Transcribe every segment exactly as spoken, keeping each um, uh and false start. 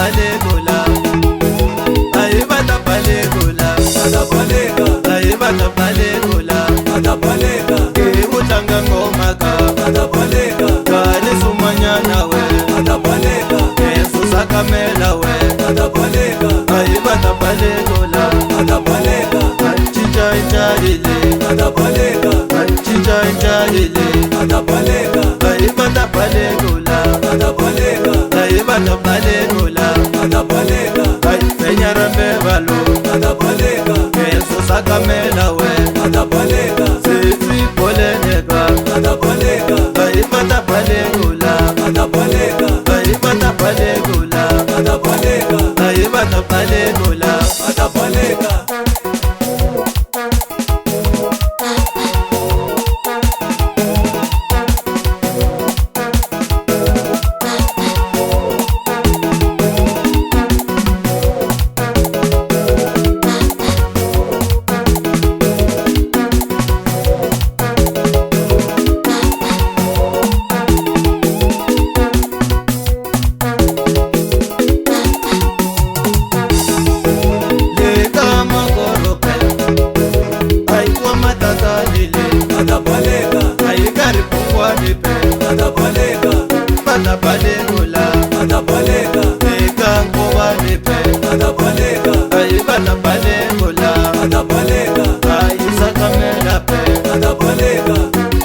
Balekula. Ayi bata balekula. Bata baleka. Ayi bata balekula. Bata baleka. Ke u tlanga ngoma ka. Bata baleka. Ka ni sumanyana we. Bata baleka. Ke susa kamela we. Bata baleka. Ayi bata balekula. Bata baleka. Chicha icha ile. Bata baleka. Chicha icha ile. Bata baleka. Ayi bata balekula. Bata baleka. Ayi bata balekula. Bata baleka. Ayi fenyara mbe balo. Bata baleka. Ke susa kamela we. Bata baleka. Sisi poleneka. Bata baleka. Ayi bata balekula. Bata baleka. Ayi bata balekula. Bata baleka. Ayi bata balekula. Bata baleka. Leka makolo pe. Ayi wa matata lele. Bata baleka. Ayi kari pungwa de pe. Bata baleka. Bata balekula. Bata baleka. Leka nkoba de pe. Bata baleka. Ayi bata balekula. Bata baleka. Ayi sakamela pe. Bata baleka.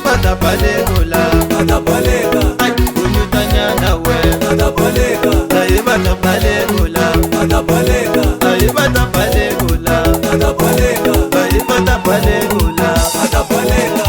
Bata balekula. Bata baleka. Ayi kunyutanya na we. Bata baleka. Ayi bata balekula. Bata baleka. Ayi bata balekula. Bata baleka. Ayi bata balekula. Bata baleka.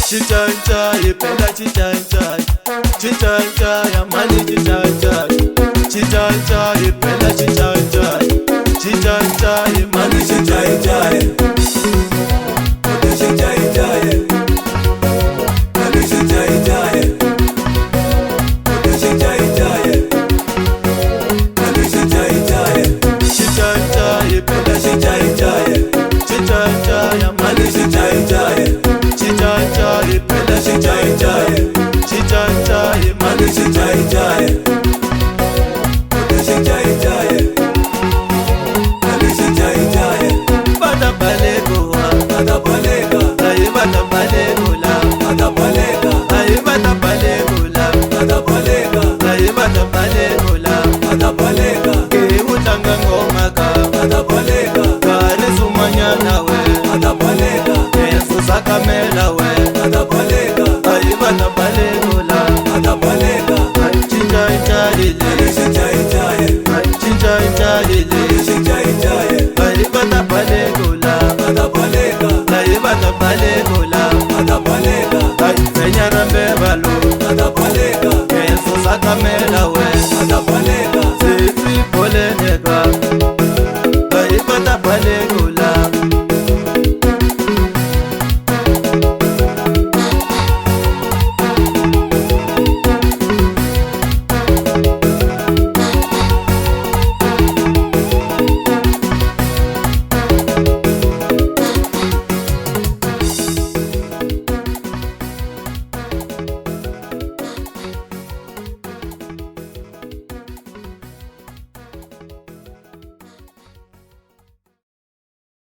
Chicha icha, ipenda chicha icha. Chicha icha, ya mani chicha icha. Chicha icha, ipenda chicha icha. Chicha icha, imani chicha icha. Chicha icha, mani chicha icha. Bata balekula. Bata baleka. Ayi bata balekula. Bata baleka. Ayi bata balekula. Bata baleka. Ayi bata balekula. Bata baleka. Ke u tlanga ngoma ka. Bata baleka. Ka ni sumanyana we. Bata baleka. Ke susa kamela we. Bata baleka. Ayi bata balekula. Bata baleka. Ayi chicha icha ile. Ayi chicha icha ile. Ayi chicha icha ile. Ayi chicha icha ile. Ayi bata balekula. Bata baleka. Ayi bata balekula. Bata baleka. Ayi fenyara mbe balo. Bata baleka. Ke susa kamela we. Bata baleka. Sisi poleneka. Ayi bata balekula.